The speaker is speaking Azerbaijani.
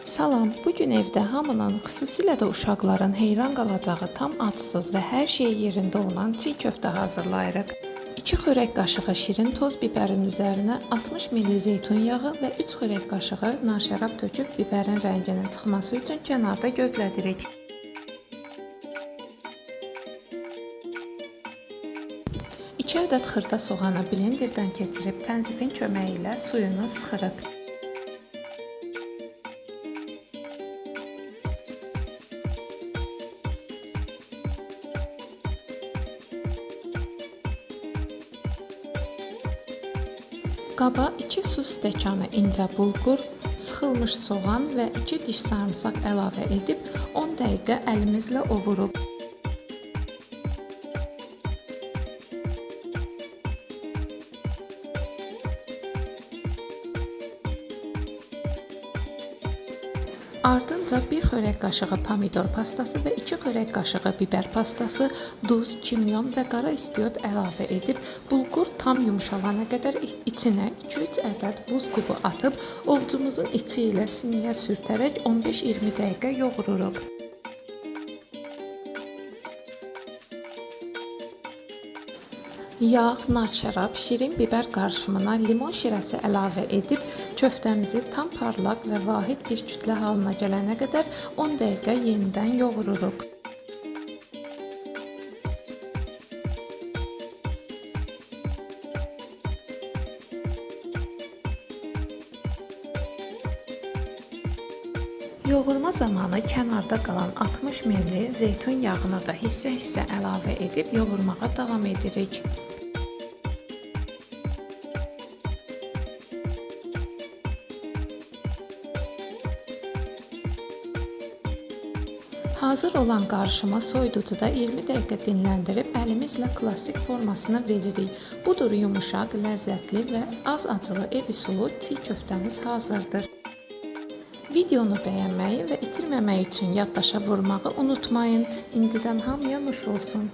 Salam, bu gün evdə hamının, xüsusilə də uşaqların heyran qalacağı tam acsız və hər şey yerində olan çiğ köftə hazırlayırıq. 2 xörək qaşığı şirin toz bibərin üzərinə 60 ml zeytun yağı və 3 xörək qaşığı nar şərab töküb bibərin rənginin çıxması üçün kənarda gözlədirik. 2 ədəd xırda soğanı blenderdən keçirib tənzifin köməyi ilə suyunu sıxırıq. Qaba 2 su stəkanı incə bulgur, sıxılmış soğan və 2 diş sarımsaq əlavə edib 10 dəqiqə əlimizlə ovuruq. Ardınca 1 xörək qaşığı pomidor pastası və 2 xörək qaşığı biber pastası, duz, kimyon və qara istiot əlavə edib bulgur tam yumşalana qədər içinə 2-3 ədəd buz kubu atıb ovcumuzun içi ilə siniyə sürtərək 15-20 dəqiqə yoğururuq. Yağ, nar şərab, şirin biber qarışımına limon şirəsi əlavə edib köftəmizi tam parlaq və vahid bir kütlə halına gələnə qədər 10 dəqiqə yenidən yoğururuq. Yoğurma zamanı kənarda qalan 60 ml zeytun yağını da hissə-hissə əlavə edib yoğurmağa davam edirik. Hazır olan qarışımı soyuducuda 20 dəqiqə dinləndirib əlimizlə klassik formasını veririk. Budur yumuşaq, ləzzətli və az acılı ev üsulu çiğ köftəmiz hazırdır. Videonu bəyənməyi və itirməmək üçün yaddaşa vurmağı unutmayın. İndidən hamıya nuş olsun.